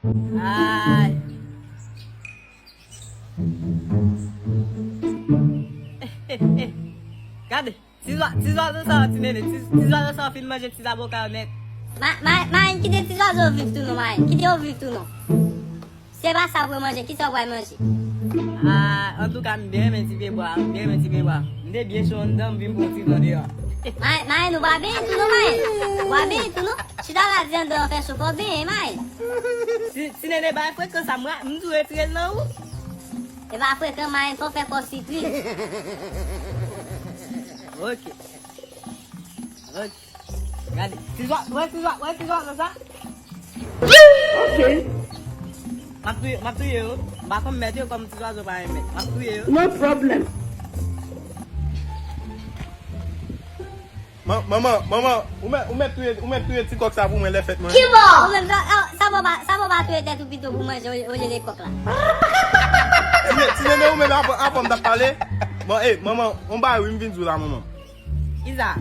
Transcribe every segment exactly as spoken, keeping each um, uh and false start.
Ay. Gade, ti zwa-, ti zwazo sa yo, ti nene, ti, ti zwazo sa yo fin manje ti zaboka yo nèt. Ma, ma, Mayen, kite ti zwazo yo viv tou non, Mayen. Kite yo viv tou non. Se pa sa pou yo manje, kisa yo pral manje? Ah, antouka, m byen renmen ti pyebwa, m byen renmen ti pyebwa. M te byen cho anndan, m vin pran ti zwazo deyò. Mayen, Mayen, ou pa benyen tou non, Mayen. Ou pa benyen tou non. Chita la di anndan an fè cho, fò w benyen, Mayen. Ti, ti nene bay frekan sa, m ra-, m di w retire l nan ou. E pa frekan, Mayen, fò w fè kò w sipriz. Ok. Ok. Gade. Ti zwa-, wè ti zwa-, wè ti zwazo sa? Ok. M ap touye, m ap touye yo. M pa konn mèt yo kòm ti zwazo pa renmen. M ap touye yo. No problem. Man-, manman, manman, ou mèt, ou mèt touye, ou mèt touye ti kòk sa pou mwen lè fèt mwen. Kibò? Ou menm sa, sa, sa bò pa, sa bò pa touye tèt ou pito pou manje olye, olye de kòk la. Ti ne-, ti nene ou menm avan, avan m t ap pale. Bon, eh, manman, on bagay wi m vin di w la, manman. Kisa?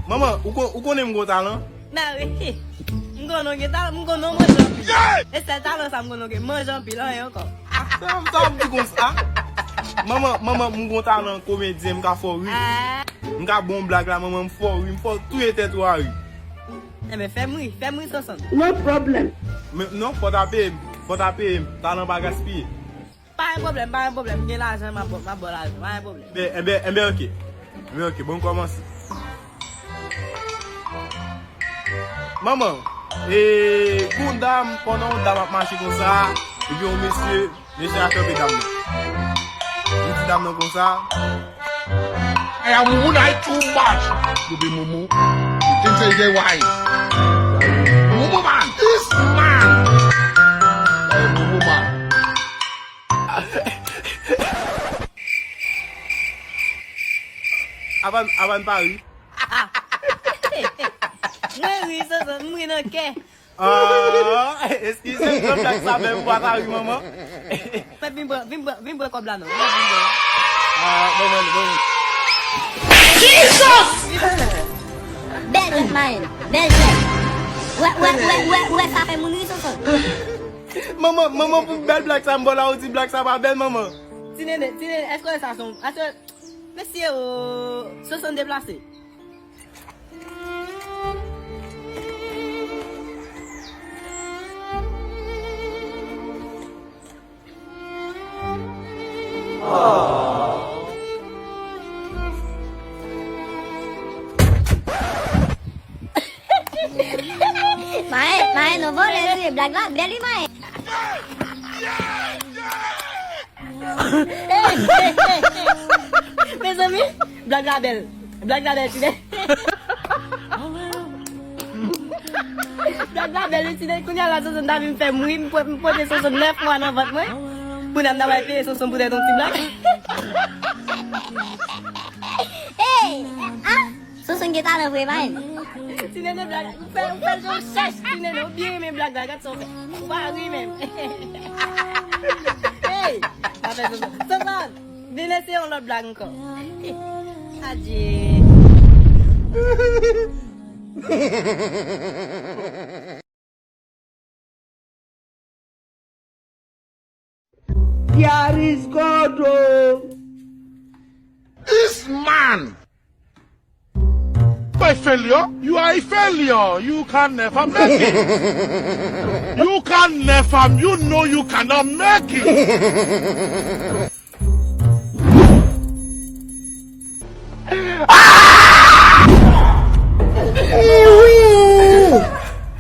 Manman, ou kon-, ou konnen m gon talan? Mari, m konnen w gen talan, m konnen w manje anpil. E sèl talan sa m konnen w gen, manje anpil, anyen ankò. Sa, sa w ap di konsa? Manman, manman, m gon talan komedyen, m ka fè w ri. Ah. M ka ba w blag la, manman, m fè w ri, m fè w touye tèt ou a ri. Enben, fè m ri, fè m ri, Sonson. No problem. Men, non, fò w ta peye m, fò w ta peye m. Talan pa gaspiye. Pa gen pwoblèm, pa gen pwoblèm. M gen lajan, m ap ba w, m ap ba w lajan. Pa gen pwoblèm. Enben, enben, enben, ok. Enben, ok, bon, kòmanse. Manman, e, gon dam, pandan yon dam ap mache konsa, epi yon mesye, mesye a kanpe dam nan. Li di dam nan konsa, I am woman I too much. You be mumu. You think say you get wise. Mumu man, this man. Mumu man. Avan, avan pa ri. Mwen ri, Sonson, m ri nan kè. Ah, eskize m, jan blag sa fè m pa ta ri, manman. Fèt vin pran, vin pran, vin pran kòb la non. Vin pran. Ah, bon, bon, bon. Jesus! Bèl jwèt, Mayen. Bèl jwèt. Wè, wè, wè, wè, wè, sa fè moun ri, Sonson. Manman, manman, pou bèl blag sa, m ba w la, ou di blag sa pa bèl, manman. Ti nene, ti nene, èske w wè sa son, èske, mesye, o, Sonson deplase. Mayen, Mayen, nou vòlè, blag la bèl wi, Mayen. Mezanmi, blag la bèl. Blag la bèl, ti nene. Blag la bèl, ti nene. Kounye a la, Sonson ta vin fè m ri. M pò-, m pote Sonson nèf mwa nan vant mwen. Kounye a m ta pral peye Sonson poutèt yon ti blag. Hey! Ah! Sonson gen talan vre, Mayen. Ti nene blag, ou fè, ou fè l jan w chèch, ti nene, ou byen renmen blag la, gad sa w fè. Ou pa ri menm. Hey, pa fè Sonson. Sonson, vin eseye yon lòt blag ankò. Adye. Yaris Gordo. This man. By failure, you are a failure. You can never make it. You can never, you know you cannot make it.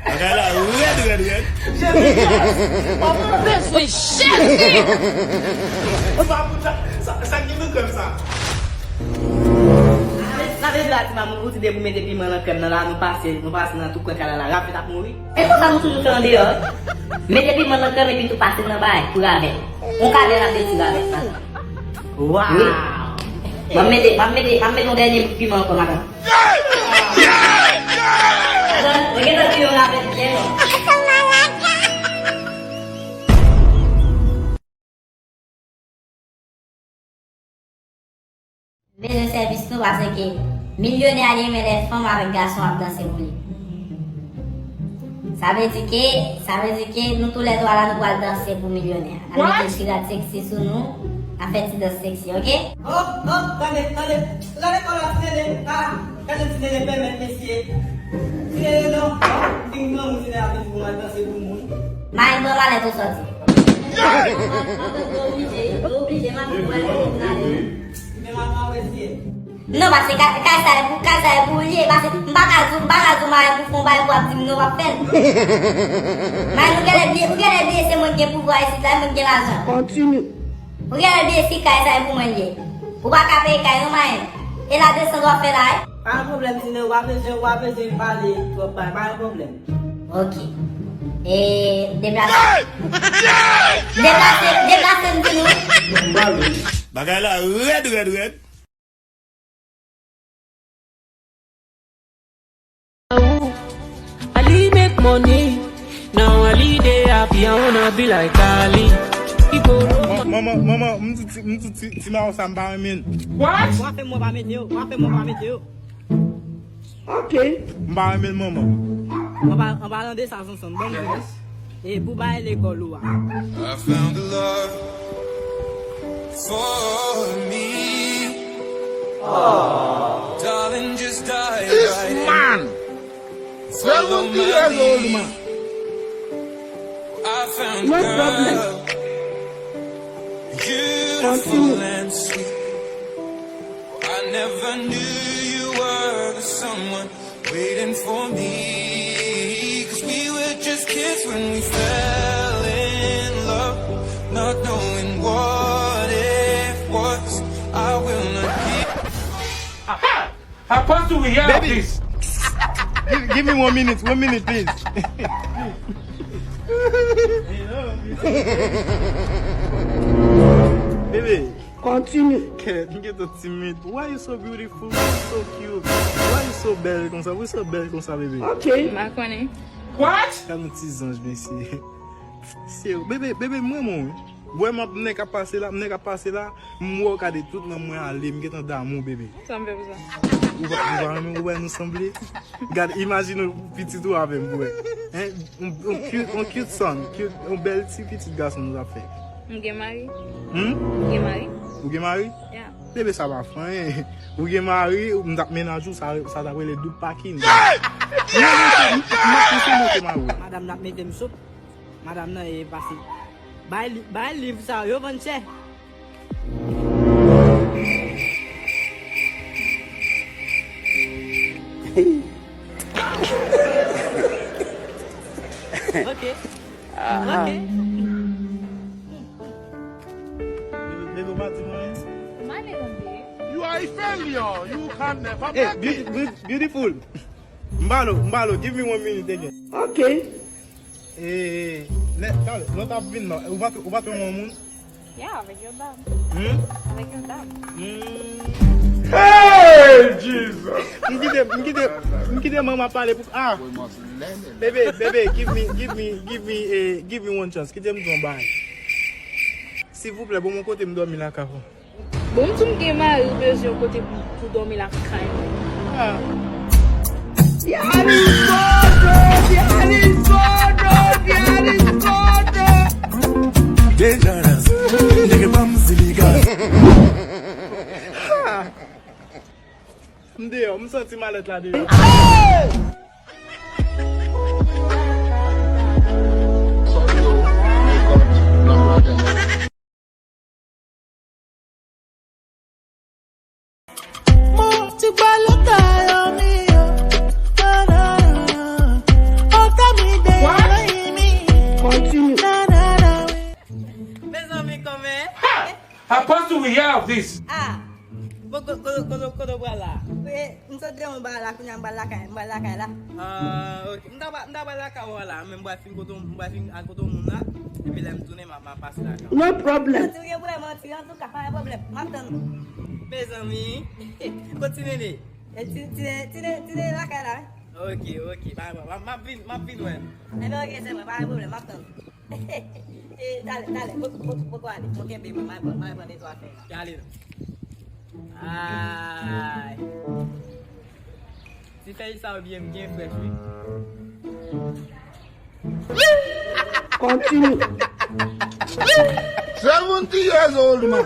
Bagay la rèd, rèd, rèd. Ou pa pou sa, sa, sa ki nan krèm sa? Sa vle di la, ti mamoun, ou di depi w mete piman nan krèm nan la, nou pase, nou pase nan tout kwen kay la, la, rapid ap mouri. E konsa nou toujou fè andeyò, wi. Mete piman nan krèm epi tou pase nan bay pou ravèt. On kadè n ap detwi ravèt la. Waw! Wi. M ap mete, m ap mete, m ap mete yon dènye bout piman ankò, madanm. Madanm, mwen gentan touye yon ravèt byen lò. Bezwen sèvis nou paske milyonè a li renmen lè fanm avèk gason ap danse pou li. Sa vle di ke, sa vle di ke nou toulètwa la nou pral danse pou milyonè. N a mete ti rad seksi sou nou, n a fè ti dans seksi, oke? Hop, hop, tande, tande, tande kò la, ti nene, ah, gade ti nene pèmèt mesye. Ti nene non, di m granmoun ti nene ap vin pou mwen danse pou moun. May pran malèt ou sòti. Oblije, oblije, m ap pran malèt. Men m ap apresye. Non, paske kay, kay sa e pou, kay sa e pou li ye, paske m pa ka di w, m pa ka di w mari pou fè yon bagay pou ap di m non, w ap fè l. Mari, ou genlè bliye, ou genlè bliye se mwen ki gen pouvwa isit la, e mwen ki gen lajan. Kontinye. Ou genlè bliye si kay sa e pou mwen li ye. Ou pa ka peye kay non, mari. E ladesann w ap fè la, wi. Pa gen pwoblèm, Tine, w pa bezwen, w pa bezwen pale twòp bagay, pa gen pwoblèm. Ok. E deplase. Deplase, deplase m di nou. Bagay la rèd, rèd, rèd. Ali make money. Now Ali dey happy, I wanna be like Ali. He go. Manman, manman, m di ti, m di ti, ti mawo sa m pa renmen l. What? W ap fè mwen pa mete yo, w ap fè mwen pa mete yo. Ok. M pa renmen l, manman. An pa, an palan de sa, Sonson, ban m fini. E pou bay lekòl ou a. I found a love for me. Darling, just dive right in. This man! Follow my lead. I found a girl, beautiful and sweet. I never knew you were the someone waiting for me. 'Cause we were just kids when we fell in love, not knowing what it was. I will not give. Aha! How fast do we have this? Baby, give, give me one minute, one minute, please. Baby. Continue. Kèt, m gentan timid. Why you so beautiful? Why you so cute? Why you so bèl konsa? Why you so bèl konsa, baby? Ok. M pa konnen. What? Gad yon ti zanj, mesye. Se, bebe, bebe, m renmen w, wi. Wè m ap, nèg ap pase la, nèg ap pase la, m wè w gade tout nanm mwen ale, m gentan damou, bebe. Sa m fè pou sa? Ou pa, ou pa renmen, ou wè nou sanble? Gad, imajine w pitit ou avè m, pou wè. Hein? On, on cute, on cute son, cute, on bèl ti pitit gason nou t ap fè. M gen mari. Hmm? M gen mari. Ou gen mari? Yeah. Bebe, sa pa fè anyen. Ou gen mari, m t ap mennaj ou, sa, sa t ap rele doub pakin. Non, non, m, m, m ap konsome ke mari. Madanm nan ap mete m sou. Madanm nan e pase. Bay li, bay liv sa yo, yo vann chè. Ok. Aha. Ok. Bebe, bebe, ou pa di m anyen? M ale tande. You are a failure. You can never make it. Hey, beautiful. M ba l, m ba l, give me one minute again. Ok. Eh, nèg, talè, lè w t ap vin nan, ou pa t, ou pa t wè yon moun? Yeah, avèk yon dam. Hmm? Avèk yon dam. Hmm. Hey, Jesus! M kite, m kite, m kite manman pale pou, ah! Bebe, bebe, give me, give me, give me, eh, give me one chance. Kite m di yon bagay. Silvouplè, bon, mwen kote m dòmi lakay ou. Bon, m di w m gen mari, ou bezwen yon kote pou, pou dòmi lakay mwen. Ah. Deja la, nèg pa m ziliga. M deyò, m santi malèt la deyò. Mezanmi, kòman? How fast do we have this? Ah, bon, ko-, ko-, kote, kote w pral la? M sot de yon bagay la, kounye a m pral lakay, m pral lakay la. Ah, ok. M ta pral, m ta pral lakay ou a la, men m pral fin kote, m pral fin al kote yon moun la, epi lè m tounen, m a, m a pase lakay ou. No problem. Manti, ou gen pou wè manti, antouka, pa gen pwoblèm. M ap tann ou. Mezanmi, kot ti nene? E ti, ti, ti, ti nene lakay la, wi. Ok, ok, pa gen pwoblèm. M ap vin, m ap vin wè l. Enben, ok, se bon, pa gen pwoblèm, m ap tann ou. E, talè, talè, poko, poko, poko ale, mwen kenbe mwen, mwen pran, mwen pran de twa fèy. Gade non. Ay. Ti fèy sa yo byen, m gen frèch, wi. Continue. Seventy years old man.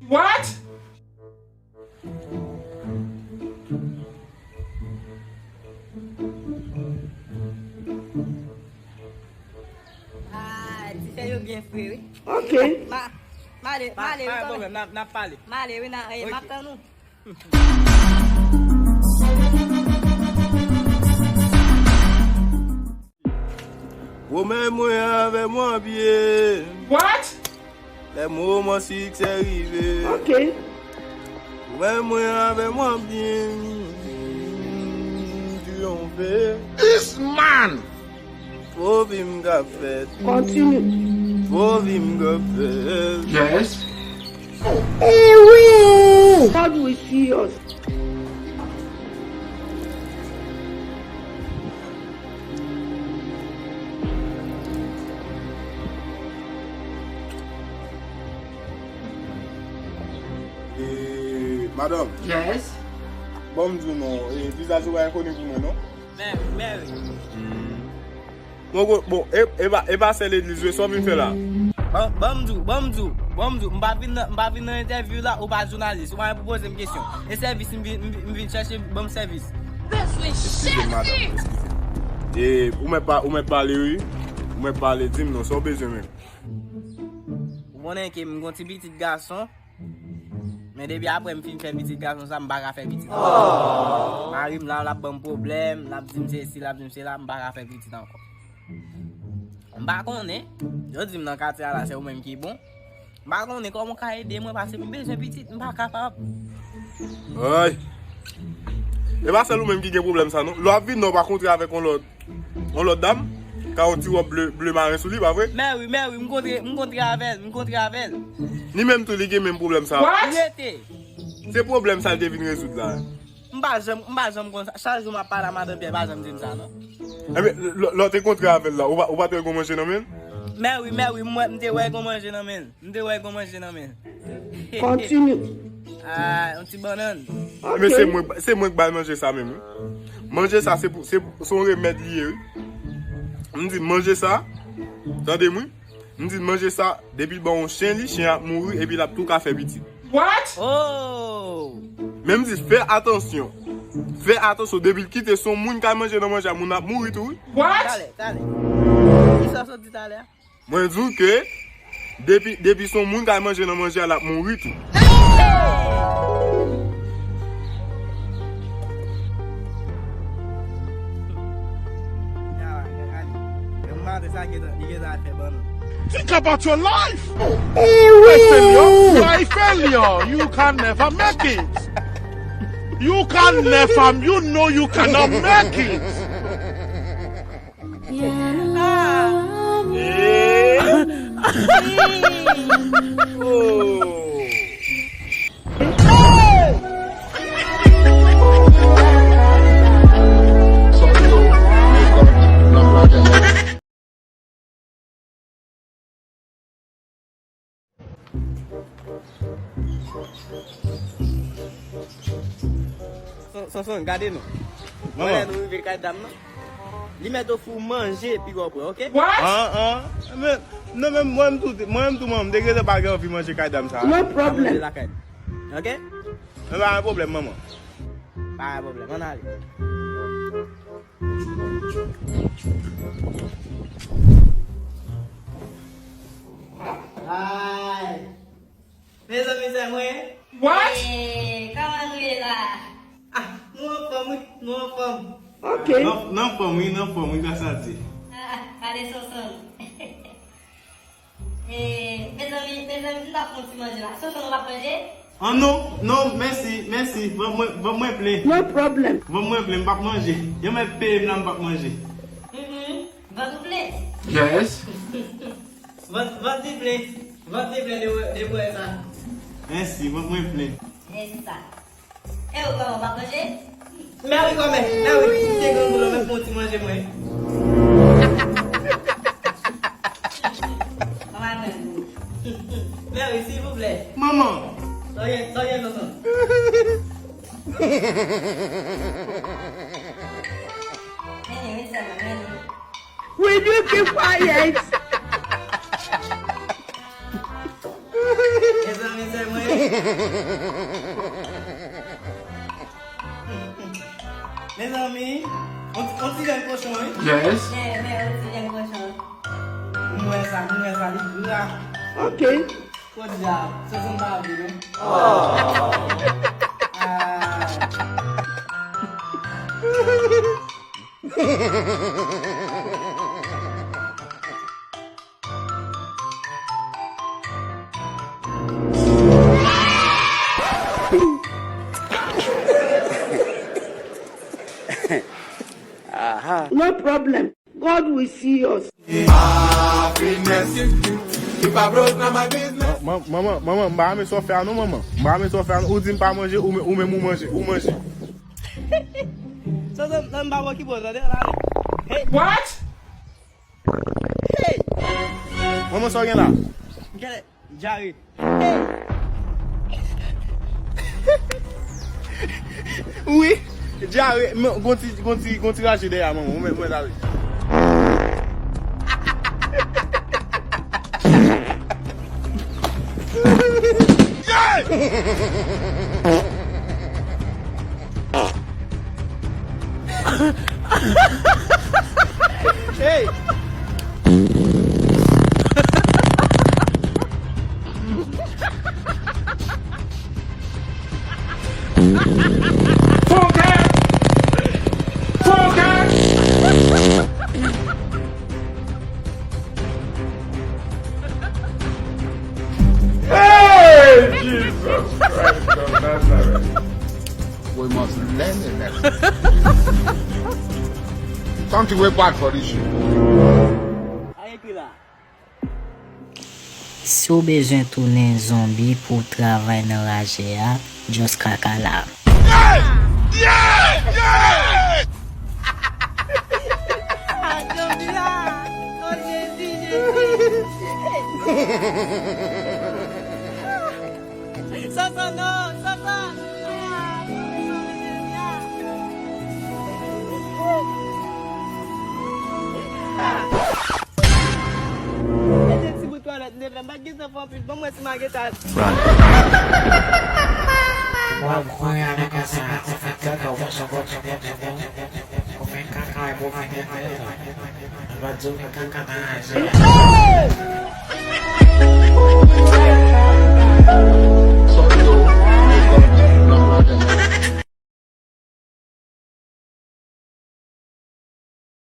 What? Ah, ti fè yo byen fre, wi. Ok. Ma, ma ale, ma ale, wi, kanmenm. Pa gen pwoblèm, n ap, n ap pale. Ma ale, wi, na, eh, m ap tann ou. Pwomèt mwen avè mwen byen. What? Lè moman siksè rive. Ok. Pwomèt mwen avè mwen byen. Triyonfe. This man! Twovi m ka fèt. Continue. Twovi m ka fèt. Yes. Oh, oh, God will see us. E, madanm. Yes. Bon, m di w non, e, vizaj ou pa enkoni pou mwen, non? Mary, Mary. Bon, bon, bon, e, e pa, e pa sè legliz vre, sa w vin fè la? Ban, ban m di w, ban m di w, ban m di w, m pa vin nan, m pa vin nan entèvyou la, ou pa jounalis, ou pa vin pou poze m kesyon. E sèvis m vin, m vin, m vin chèche, ban m sèvis. Eskize m, madanm, eskize m. E, ou mèt pa, ou mèt pale, wi. Ou mèt pale, di m non, sa w bezwen menm? Ou konnen ke m gon ti pitit gason. Men depi apre m fin fè pitit gason sa, m pa ka fè pitit ankò. Mari m la, l ap ban m pwoblèm, l ap di m sesi, l ap di m sela, m pa ka fè pitit ankò. M pa konnen, yo di m nan katye a la, se ou menm ki bon. M pa konnen kòman w ka ede mwen, paske m bezwen pitit, m pa kapab. Ay! E pa sèl ou menm ki gen pwoblèm sa, non. Lè w ap vin nan, w pa kontre avèk yon lòt. Yon lòt dam, ka yon ti wòb ble, ble maren sou li, pa vre? Mary, Mary, m kontre, m kontre avè l, m kontre avè l. Li menm tou, li gen menm pwoblèm sa. Li rete. Se pwoblèm sa l te vin rezoud la. M pa janm, m pa janm konn sa. Chak jou m ap pale a madanm Pyè, pa janm di m sa, non. Ebyen, lè, lè w te kontre avè l la, ou pa, ou pa t wè l gon manje nan men l? Mary, Mary, m wè, m te wè l gon manje nan men l. M te wè l gon manje nan men l. Continue. Ah, yon ti bannann. Men se mwen, se mwen k ba l manje sa menm, wi. Manje sa, se pou, se pou, se yon remèd li ye, wi. M di l manje sa, tande m, wi. M di l manje sa, depi l ban yon chen li, chen ap mouri, epi l ap tou ka fè pitit. What? Oh! Men m di l fè atansyon. Fè atansyon, depi l kite se yon moun k al manje nan manje a, moun ap mouri tou, wi. What? Talè, talè. Kisa w sot di talè a? Mwen di w ke depi, depi se yon moun k al manje nan manje a, l ap mouri tou. Think about your life. Oh, oh, a failure. You are a failure. You can never make it. You can never, you know you cannot make it. Son, son, son, gade nou. Manman. Wè lè nou rive kay dam nan. Li mèt ofri w manje pi w ap wè, oke? What? Ah, ah. Men, non, men mwen menm tou, mwen menm tou, manman, m te gentan pa gen anvi manje kay dam sa. No problem. Manje lakay nou. Oke? Men pa gen pwoblèm, manman. Pa gen pwoblèm, ann ale. Ay. Mezanmi, sè mwen. What? Eh, kòman nou ye la? Ah, nou anfòm, wi, nou anfòm. Ok. Nan, nan fòm, wi, nan fòm, wi, gras a Dye. Ah, ah, pale Sonson. Eh, mezanmi, mezanmi, m t ap fè yon ti manje la. Sonson, ou p ap manje? Ah, non, non, mèsi, mèsi. Ban mwen, ban mwen plen. No problem. Ban mwen plen, m p ap manje. Yo mèt peye m la, m p ap manje. Mm, mm. Vant ou plen? Yes. Vant, vant li plen. Vant li plen de, de bwè sa. Mèsi, vant mwen plen. Mèsi sa. E ou kòman, w p ap manje? Mèwi kòmè, mèwi, m te grangou la, mèt fè yon ti manje mwen. Kòman menm? Silvouplè. Manman. Sa w gen, sa w gen, tonton? Vini, vini, sèlman, vini. Will you keep quiet? Mezanmi, sèlman. Mezanmi, on, on ti vyann kochon, wi. Yes. Men, men, on ti vyann kochon. M wè sa, m wè sa, li gra. Ok. Podyab, sa sanble pa vre, non? Ah. No problem. God will see us. Happiness. If I broke, now my business. Ma-, ma-, manman, manman, m pa renmen sa w fè a non, manman. M pa renmen sa w fè a non. Ou di m pa manje, ou men-, ou menm ou manje, ou manje. Sa, sa, sa, m pa wè ki bò, tande, la. Hey. What? Hey! Manman, sa w gen la? Gen dyare. Hey! Wi, dyare, men gon ti, gon ti, gon ti raje dèyè a manman, ou mèt, ou mèt ale. Hey! Funke! Funke! Hey, Jesus Christ of Nazareth. We must learn a lesson. Something we bad for this shit. Sa ekri la? Si w bezwen tounen zonbi pou w travay nan raje a, just kaka la. Yeah! Yeah! Yeah! Ah, zonbi la! Oh, Jezi, Jezi! Satan, non! Satan! Ah, zonbi, zonbi, Jezi, ah! Mete ti bout twalèt m te fè. M pa t gen tan fè anpil. Ban m wè si m a gen tan. Run. Wa kwè nan kasa. Ou fè kaka, ou fè kaka, ou fè kaka. Mwen pa di w fè kaka nan raje.